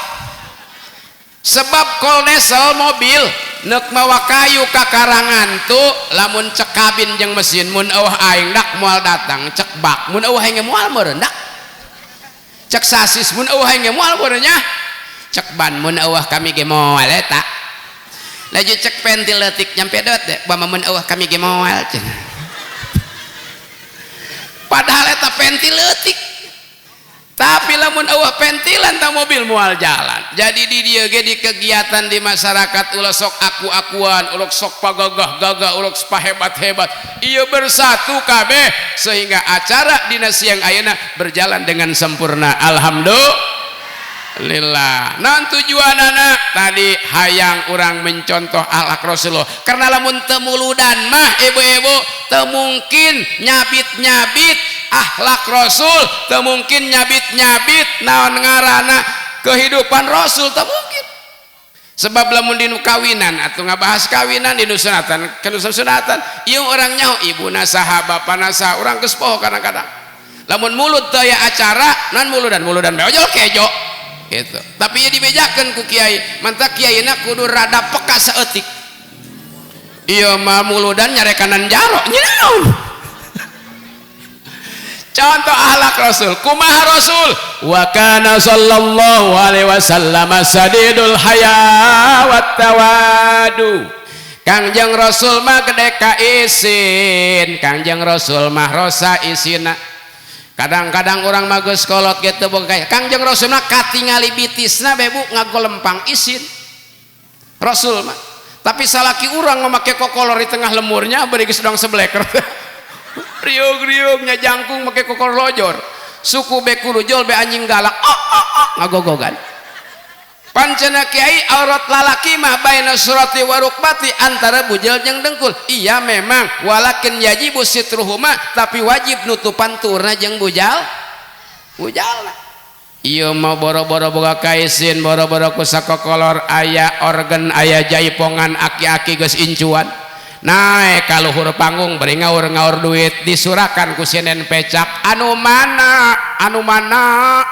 Sebab koldesel mobil neuk mawa kayu ka karangan tuh lamun cek kabin jeung mesin mun eueuh aing dak moal datang cek bak mun eueuh aing moal meureun dak. Cek sasis mun eueuh aing moal meureun nya. Cek ban mun eueuh kami ge moal eta. Laju cek pentil leutik nyampe dot deh bama mun eueuh kami ge moal cenah. Padahal eta pentil leutik. Tapi lamun eueuh pentilan ta mobil moal jalan. Jadi di dieu ge di kegiatan di masyarakat ulah sok aku-akuan, ulah sok pagagah-gagah, ulah sok pahebat-hebat. Ieu bersatu kabeh sehingga acara dina siang ayeuna berjalan dengan sempurna. Alhamdulillah. Lillah. Non tujuan anak tadi hayang orang mencontoh akhlak Rasulullah. Karena lamun temuludan mah ibu-ibu teu mungkin nyabit-nyabit akhlak Rasul, teu mungkin nyabit-nyabit naon ngaranna kehidupan Rasul teu mungkin. Sebab lamun dinu kawinan atau ngabahas kawinan dinu sunatan, kanu sunatan, ieu urang nyaho ibuna saha bapana saha, urang geus poho kadang-kadang. Lamun mulut teu aya acara, non muludan muludan bae ojol kejo. Gitu. Tapi ya dibejakan ku kiai, mantak kiaina kudu rada peka saeutik. Ieu mah muludan nyarekanan jaro, nyaun. Contoh akhlak Rasul, kumaha Rasul? Wa kana sallallahu alaihi wasallam sadidul haya wat tawadu. Kangjeng Rasul mah gede ka isin, Kangjeng Rasul mah rosa isina. Kadang-kadang orang mah geus kolot gitu boga Kangjeng Rasul mah katingali bitisna be bu ngagolempang isin. Rasul mah. Tapi salaki urang memakai kokolor di tengah lemurnya bari geus dong sebleker. Riung-riung nya jangkung make kokor lojor. Suku be kulujol be anjing galak. Oh, oh, oh, ngagogogan. Pancena kiai aurat lalaki mah baina surati wa rukbati, antara bujel jeung dengkul. Iya memang, walakin yajibu sitruhuma, tapi wajib nutupan turna jeung bujal bujalna. Ieu mah boro-boro boga kaisin, boro-boro ku sakokolor aya organ, aya jaipongan, aki-aki geus incuan. Naek ka luhur panggung bari ngaur-ngaur duit, disurakan ku sinden pecak, anu mana anu mana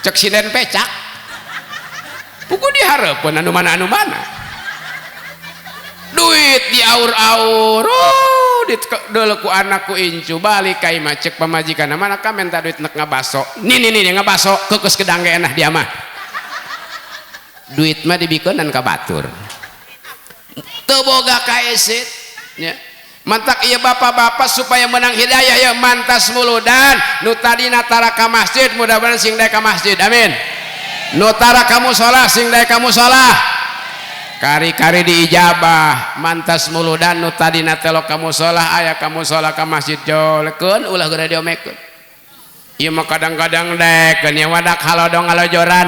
cek sinden pecak. Pugu dihareupeun anu mana anu mana. Duit diaur-aur, oh, dideuleu ku anak ku incu, balik ka imah cek pamajikan, mana ka menta duit nek ngabaso. Nih nih nih ngabaso, keukes gedang ge enah dia mah. Duit mah dibikeunan ka batur. Teu boga kaesit nya. Mantak ieu bapak-bapak supaya menang hidayah ya mantas muludan nu tadina tara ka masjid, mudah-mudahan sing daek ka masjid. Amin. Nu tara ka musholah sing daek ka musholah. Kari-kari diijabah mantas muludan nu tadina telok ka musholah aya ka musholah ka masjid jolekeun ulah geura diomekeun. Ieu mah kadang-kadang daekeun ieu wadak halodong halojoran.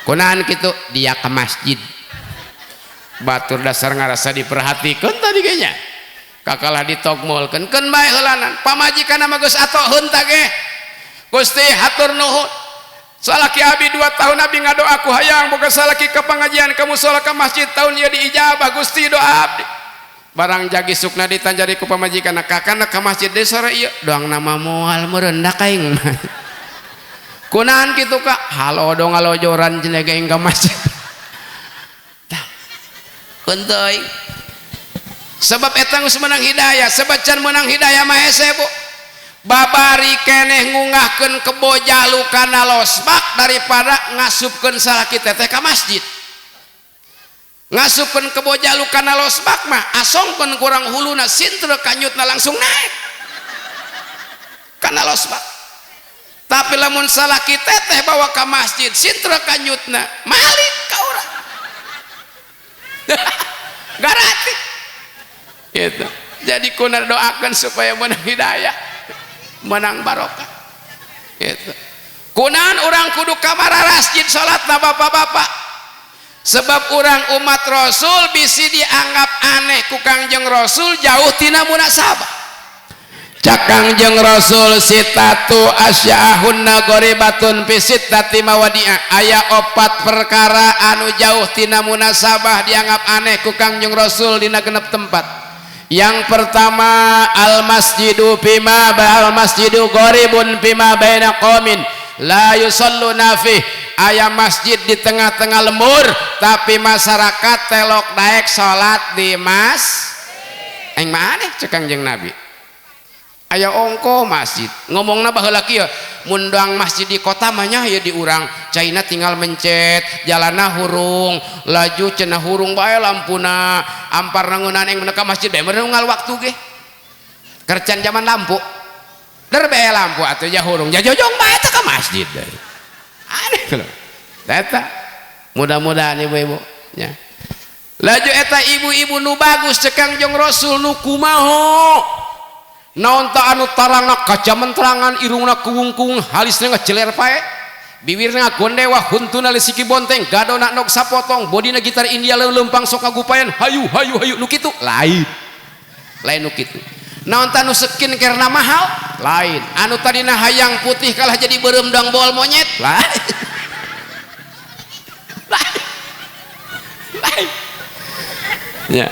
Kunaon kitu dia ka masjid. Batur dasar ngarasa diperhatikeun tadi ge nya. Kakalah ditogmolkeun keun bae heulanan. Pamajikan mah geus atoheun ta ge. Gusti hatur nuhun. Salaki abi 2 tahun abi ngadoa ku hayang boga salaki ka pangajian ka musala ka masjid tahun ieu diijabah Gusti doa abdi. Barang jagi sukna ditanjari ku pamajikan kakana ka masjid deui sore ieu doang nama moal meureun da kaing. Kunaon kitu ka? Halodong halojoran cenah ge ka masjid. Tah. Keun teuing. Sebab eta geus meunang hidayah, sebab can meunang hidayah mah hese Bu. Babari keneh ngungahkeun kebo jalu kana losbak daripada ngasupkeun salaki teteh ka masjid. Ngasupkeun kebo jalu kana losbak mah asongkeun kurang huluna sintre kanyutna langsung naik kana losbak. Tapi lamun salaki teteh bawa ka masjid sintre kanyutna malik ka urang. Garati. Gitu. Jadi kunar doakan supaya menang hidayah, menang barokah. Gitu. Kunaon urang kudu ka mararasjid salatna bapak-bapak. Sebab urang umat Rasul bisi dianggap aneh ku Kangjeng Rasul jauh tina munasabah. Cak Kangjeng Rasul sitatu asya'ahunna ghoribatun fi sittati mawadi'a, aya 4 perkara anu jauh tina munasabah dianggap aneh ku Kangjeng Rasul dina genep tempat. Yang pertama, al masjidu fima al masjidu gharibun fima baina qaumin la yusalluna fih. Aya masjid di tengah-tengah lembur tapi masyarakat telok daek salat di mas. Aing mah aneh cek Kangjeng Nabi. Aya ongko masjid ngomongna baheula kieu, mun doang masjid di kota mah nya ya di urang caina tinggal mencet jalanna hurung laju cenah hurung bae lampuna ampar nangunan yang meneka masjid bae meureun unggal waktu ge kercan zaman lampu der bae lampu atuh ja hurung jajojong bae teh ka masjid deui. Aneh lho eta. Mudah-mudahan ibu-ibu nya laju eta ibu-ibu nu bagus cek Kangjeng Rasul nu kumaha naon ta anu tarangna kaca mentrangan irungna kuwung-kuwung halisna ngejeler pae bibirna gondewa huntuna lisiki bonteng gadona nok sapotong bodina gitar India leumpang sok ngagupayan hayu hayu hayu nu kitu lain lain nu kitu. Naon ta nu skin karena mahal lain anu tadina hayang putih kalah jadi beureum dang bol monyet lain lain lain ya.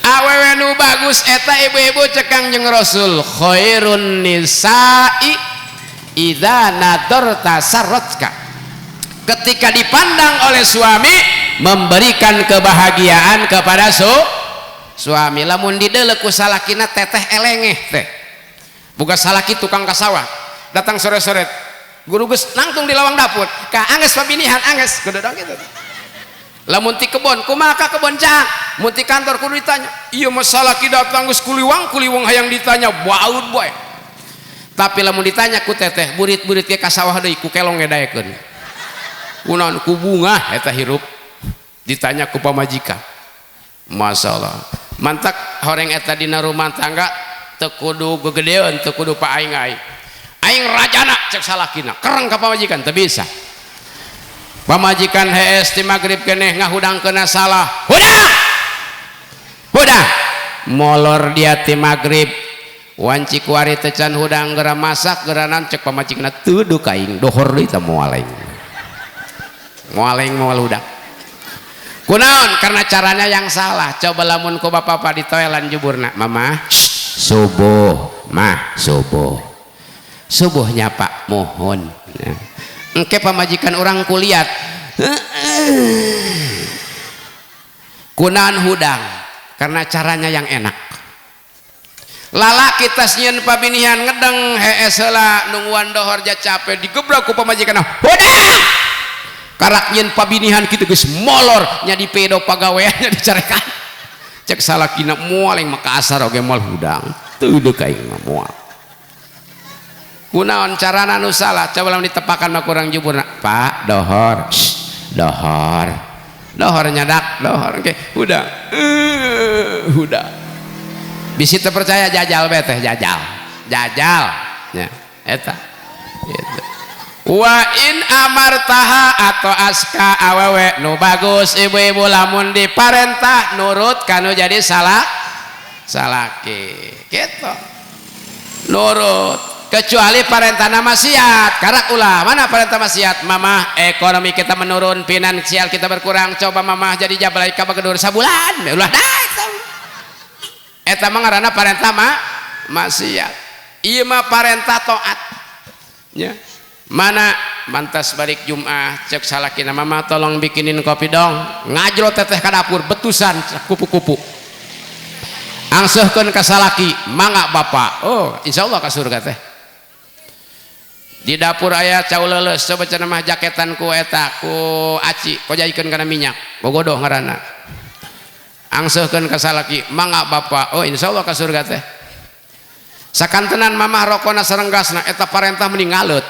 Awewe nu bagus eta ibu-ibu cek Kangjeng Rasul khairun nisa'i idza nadarta sarratka. Ketika dipandang oleh suami memberikan kebahagiaan kepada suami. Lamun dideuleu ku salakina teteh elengeh teh. Boga salaki tukang ka sawah datang sore-sore guru geus nangtung di lawang dapur ka angges pabinihan angges kudu dong kitu. Lamun ti kebon kumaha ka kebon cang mun ti kantor kudu ditanya ieu mah salaki datang geus kuliwang kuliwang hayang ditanya baud bae. Tapi lamun ditanya ku teteh burit-burit ge ka sawah deui ku kelong ge daekeun kunaon ku bungah eta hirup ditanya ku pamajikan. Masyaallah mantak horeng eta dina rumah tangga teu kudu gegedeun teu kudu pa aing aing aing rajana cek salakina kereng ka pamajikan teu bisa. Pamajikan hees ti magrib keneh ngahudangkeunna salah. Hudang. Hudang. Molor dia ti magrib. Wanci kuari teh can hudang geura masak geura naon cek pamajikanna teu deuk aing dohor deui teh moal aing. Moal aing moal hudang. Kunaon? Karena caranya yang salah. Coba lamun ku bapak-bapak ditoelan juburna, mama subuh, mah subuh. Subuhnya pak mohon. Ya. Engke pamajikan orang kuliat. Kunaon hudang? Karena caranya yang enak. Lalaki tas nyieun pabinihan ngedeng hees heula nungguan dohor ja capek digebrak ku pamajikan. Hudang! Karak nyieun pabinihan kitu geus molor nya dipedo pagawean nya dicarekan. Cek salakina moal yang maka asar oge moal hudang. Teu deuk aing mah moal. Kunaon carana nu salah? Coba lamun ditepakan mah kurang juburna. Pak dohor. Shh, dohor. Dohor nyadak, dohor oke, hudang. Hudang. Bisi teu percaya jajal bae teh, jajal. Jajal. Nya, eta. Gitu. Wa in amartaha atau aska awewe nu bagus ibu-ibu lamun diparentah nurut kanu jadi salah salaki gitu nurut kecuali parentahna maksiat karak ulah mana parentah maksiat mamah ekonomi kita menurun finansial kita berkurang coba mamah jadi jabalai ka bagedur sabulan ulah dah eta mah ngaranna parentah mah maksiat ieu mah parentah taat nya. Mana mantas balik Jum'ah cek salakina mama tolong bikinin kopi dong ngajro teteh ka dapur betusan kupu-kupu angseuhkeun ka salaki mangga bapak oh insyaallah ka surga teh di dapur aya cau leuleus coba cenah mah jaketan ku eta ku aci kojaikeun kana minyak bogodoh ngaranna angseuhkeun ka salaki mangga bapak oh insyaallah ka surga teh sakantenan mamah rokona sarenggasna eta parentah mending ngaleut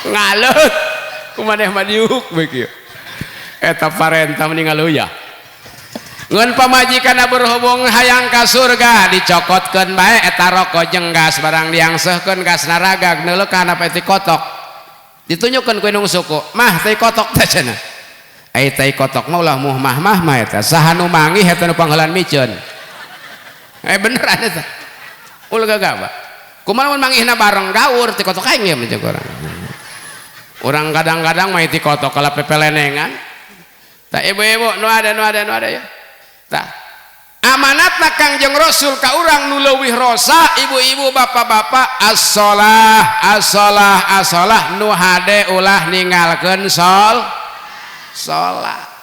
ngalut kumaneh mah diuk bae kieu eta parentah mending ngaluya ngeun pamajikanna berhubung hayang ka surga dicokotkeun bae eta rokok jeung gas barang diangseuhkeun gas naraga neuleukan apa ti kotok ditunjukkeun ku indung suku mah tai kotok teh cenah ai tai kotok mah ulah muh mah mah mah eta saha nu manggih eta nu pangheulan miceun beneran eta ulah gagabah kumaha mun manggihna bareng gaur ti kotok aing ieu mah jeung urang. Urang kadang-kadang mah ti kotok kala pepelenengan. Tah ibu-ibu nu ada nu ada nu ada ya. Tah amanatna Kangjeng Rasul ka urang nu leuwih rosa ibu-ibu bapak-bapak as-shalah as-shalah as-shalah nu hade ulah ninggalkeun salat.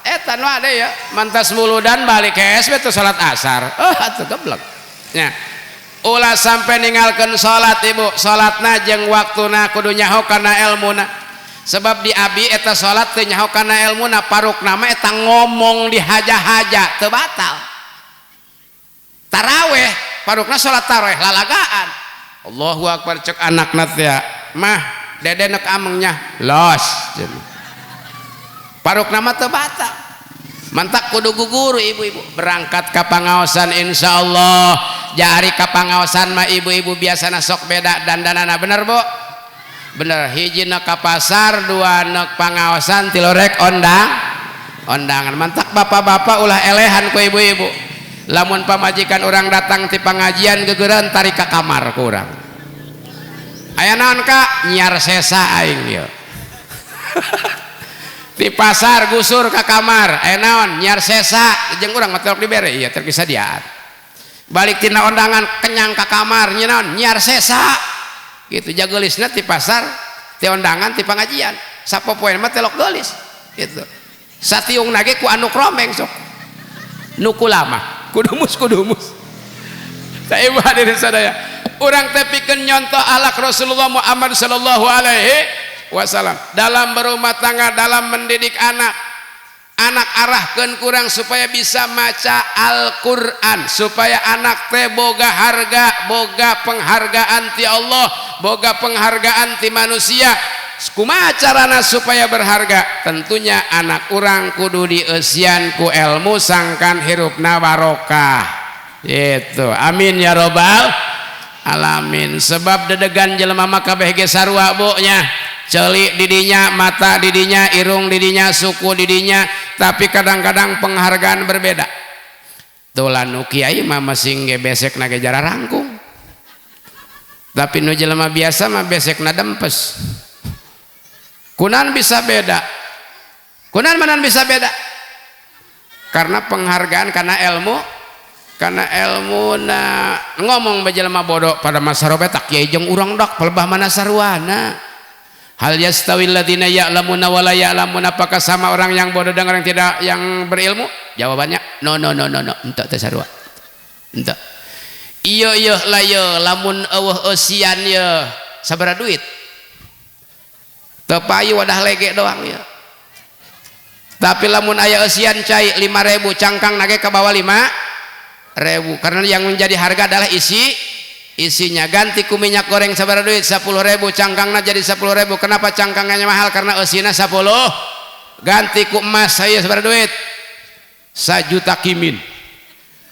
Eta nu hade ya mantas muludan balik hees we teu salat asar. Oh atuh geblek. Nya ulah sampai ninggalkeun salat ibu salatna jeung waktuna kudu nyaho kana elmuna sebab di abi eta salat teu nyaho kana elmuna parukna mah eta ngomong dihaja-haja teu batal taraweh parukna salat taraweh lalagaan Allahu akbar cek anakna teh mah dede nek amengnya los parukna mah teu batal mantak kudu guguru ibu-ibu berangkat ka pangaosan insyaallah jari ka pangaosan mah ibu-ibu biasana sok beda dandanana bener bu bener hiji nek ka pasar dua nek pangaosan tilu rek ondang ondangan mantak bapak-bapak ulah elehan ku ibu-ibu lamun pamajikan urang datang ti pangajian geugeureun tarik ka kamar ku urang aya naon ka nyiar sesa aing ieu di pasar gusur ka kamar aya naon nyiar sesa jeung urang mah telok dibere ieu teh disadiaan balik tina ondangan kenyang ka kamar nya naon nyiar sesa gitu jageulisna ti pasar ti ondangan ti pangajian sapopoe mah telok geulis gitu satiungna ge ku anu kromeng sok nu kulama kudumus kudumus tah ibu hadirin sadaya urang teh pikeun nyontoh akhlak Rasulullah Muhammad sallallahu alaihi wasallam dalam berumah tangga dalam mendidik anak anak arahkeun kurang supaya bisa maca Al-Qur'an supaya anak teh boga harga boga penghargaan ti Allah boga penghargaan ti manusia kumaha carana supaya berharga tentunya anak urang kudu dieusian ku ilmu sangkan hirupna barokah gitu amin ya robbal alamin. Sebab dedegan jelema mah kabeh ge sarua bu nya, ceuli didinya, mata didinya, irung didinya, suku didinya, tapi kadang-kadang penghargaan berbeda. Tulan nu kiai mah masing ge besekna ge jara rangkung, tapi nu jelema biasa mah besekna dempes. Kunaon bisa beda? Kunaon manan bisa beda? Karena penghargaan, karena ilmu, karena ilmu. Na ngomong bae jelema bodoh pada masa robe tak kiai jeung urang dak pelebah mana sarwana. Hal yastawil ladzina ya'lamuna wa la ya'lamun, apakah sama orang yang bodoh dengan orang yang tidak yang berilmu? Jawabannya no no no no no, henteu teh sarua. Henteu. Ieu ieu lah ieu lamun eueuh eusian ieu sabaraha duit? Teu payu wadah lege doang ieu. Tapi lamun aya eusian cai 5.000 cangkang nage ka bawah 5.000, karena yang menjadi harga adalah isinya. Ganti ku minyak goreng sabaraha duit? 10.000, cangkangna jadi 10.000. Kenapa cangkangnya mahal? Karena eusina 10. Ganti ku emas saya sabaraha duit? 1 juta kimin.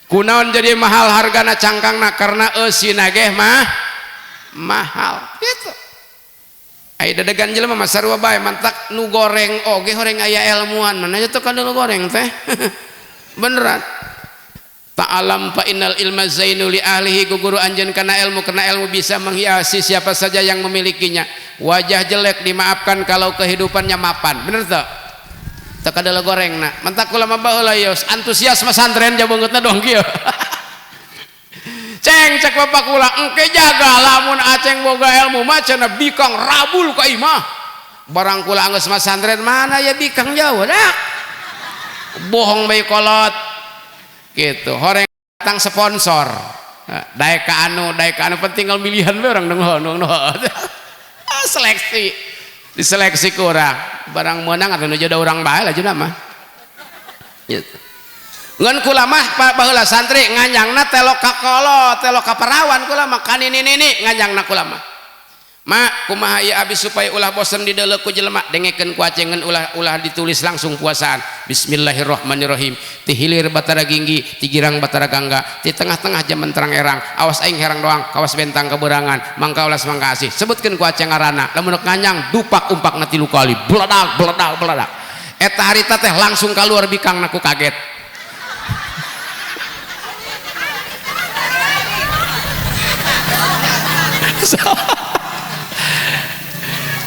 Kunaon jadi mahal hargana cangkangna? Karena eusina ge mah mahal gitu. Ai dedegan jelema mah sarua bae, mantak nu goreng oge horeng aya ilmuan. Mana nya teh kan nu goreng teh beneran. Ta'alam fa innal ilma zainu li ahlihi, guguru anjeun kana ilmu, karena ilmu bisa menghiasi siapa saja yang memilikinya. Wajah jelek dimaafkan kalau kehidupannya mapan. Bener teu? Teu kadala gorengna. Mantak kula mah baheula ieu antusias masantren jabeungeutna dong kieu. Ceng cek bapak kula engke jaga lamun aceng boga ilmu mah cenah bikang rabul ka imah. Barang kula anggeus masantren mana ya bikang jauh dak. Bohong bae kolot. Gitu, horeng datang sponsor. Daek ka anu, daek ka anu penting tinggal milihan we orang dong. Seleksi. Diseleksi ku urang. Barang meunang atuh nu jodoh urang bae lah juna mah. Gitu. Ngan kula mah baheula santri nganjangna telok ka kolot, telok ka parawan kula mah kanini-nini nganjangna kula mah. Ma kumaha ieu abis supaya ulah bosen dideuleu ku jelema, dengekeun ku acengeun ulah ulah ditulis langsung puasaan. Bismillahirrahmanirrahim. Ti hilir Batara Ginggi, ti girang Batara Gangga, ti tengah-tengah jaman terang erang, awas aing herang doang, kawas bentang keberangan, mangka ulas mangka asih. Sebutkeun ku aceng ngaranna, lamun nganjang dupak umpakna 3 kali, beledak beledak beledak. Eta harita teh langsung keluar bikangna ku kaget.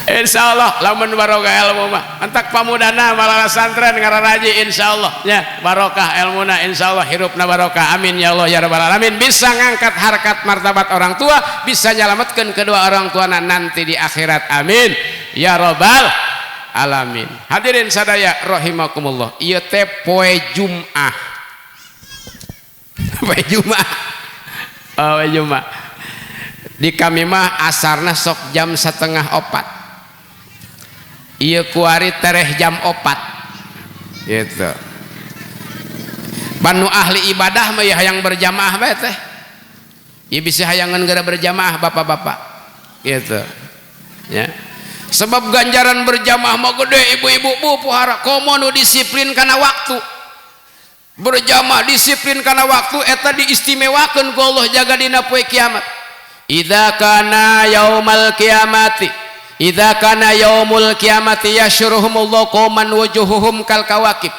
Insyaallah lamun barokah ilmu mah antak pamudana malah santren ngararaji insyaallah nya barokah ilmuna, insyaallah hirupna barokah, amin ya Allah ya rabbal alamin. Bisa ngangkat harkat martabat orang tua, bisa nyelametkeun kedua orang tua nanti di akhirat, amin ya rabbal alamin. Hadirin sadaya rahimakumullah, ieu teh poe Jumat. Poe Jumat, oh, poe Jumat di kami mah asarna sok jam 3:30. Ieu kuari tereh jam 4 gitu. Banu ahli ibadah mah ya hayang berjamaah bae teh. Ieu bisa hayangan gara berjamaah bapak-bapak gitu. Ya. Sebab ganjaran berjamaah mah gede ibu-ibu bu pohara, komo nu disiplin kana waktu. Berjamaah disiplin kana waktu eta diistimewakeun ku Allah jaga dina poe kiamat. Idza kana yaumal qiyamati, idza kana yaumul qiyamati yashruhumullahu qauman wujuhuhum kal kawakib.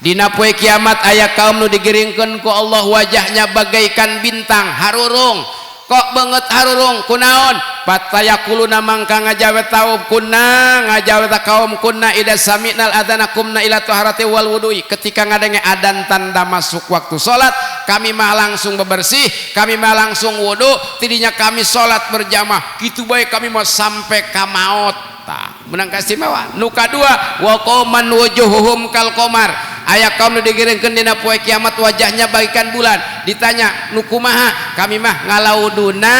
Dina poe kiamat aya kaum nu digiringkeun ku Allah wajahnya bagaikan bintang harurung. Kok banget harurung kunaon? Patayaquluna mangka ngajawet taum kunna ngajawet kaum kunna idza sami'nal adzana kumna ila taharati wal wudu'i. Ketika ngadenge adzan tanda masuk waktu salat, kami mah langsung bebersih, kami mah langsung wudu, tidinya kami salat berjamaah. Kitu bae kami mah sampai ka maot. Tah, menang kaistimewa. Nu kadua wa qauman wujuhuhum kal qamar. Aya kaum nu digiringkeun dina poe kiamat wajahnya bagaikan bulan. Ditanya, nu kumaha? Kami mah ngalauduna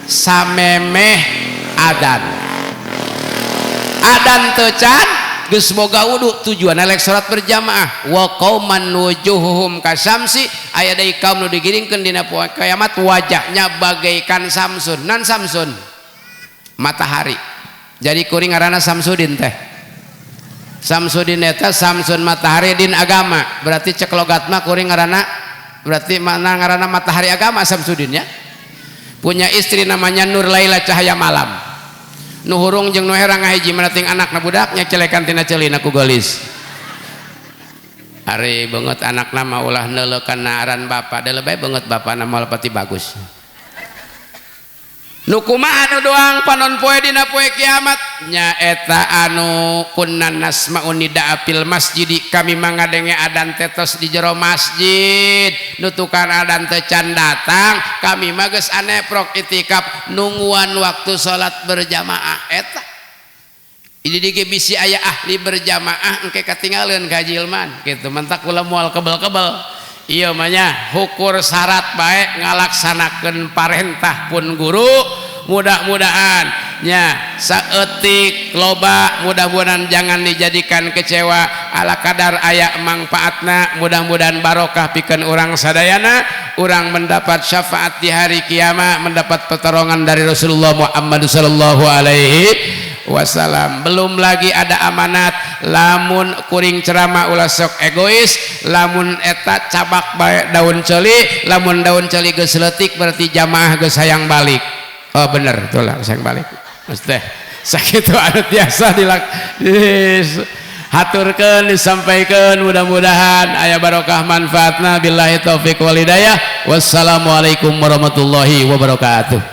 samemeh adan. Adan teu can geus boga wudu, tujuanna lek salat berjamaah. Wa qauman wujuhuhum kasamsi, aya deui kaum nu digiringkeun dina poe kiamat wajahnya bagaikan Samsun. Nan Samsun? Matahari. Jadi kuring ngaranna Samsudin teh. Samsudin eta Samsun matahari din agama. Berarti cek logat mah kuring ngaranna, berarti mana ngaranna matahari agama Samsudin ya. Punya istri namanya Nur Laila, cahaya malam. Nu hurung jeung nu herang ngahiji, mana ting anakna budaknya celekan tina ceulina ku gelis. Ari beungeut anak nama ulah neuleuh kana aran bapak, deuleu bae beungeut bapak nama pati bagus. Nu kumaha anu doang panon poe dina poe kiamat? Nyaeta anu kunna nasma'u nidaa fil masjid, kami mangadenge adan tetos di jero masjid, nu tukang adan teh can datang, kami mah geus aneprok itikaf nungguan waktu salat berjamaah. Eta ini di bisi aya ahli berjamaah, engke katinggalin ka Hilman gitu. Mentak kula moal kebel-kebel, iya mah, hukur syarat baik ngalaksanakeun parentah pun guru. Mudah-mudahan nya saeutik loba, mudah-mudahan jangan dijadikan kecewa, ala kadar aya mangfaatna, mudah-mudahan barokah pikeun urang sadayana, urang mendapat syafaat di hari kiamat, mendapat pertolongan dari Rasulullah Muhammad sallallahu alaihi wasallam. Belum lagi ada amanat, lamun kuring ceramah ulah sok egois, lamun eta cabak bae daun ceuli, lamun daun ceuli geus leutik berarti jamaah geus hayang balik. Oh bener, itulah hayang balik. Mesti sakitu anu tiasa dilak haturkeun, disampaikan, mudah-mudahan aya barokah manfaatna. Billahi taufik wal hidayah, wassalamualaikum warahmatullahi wabarakatuh.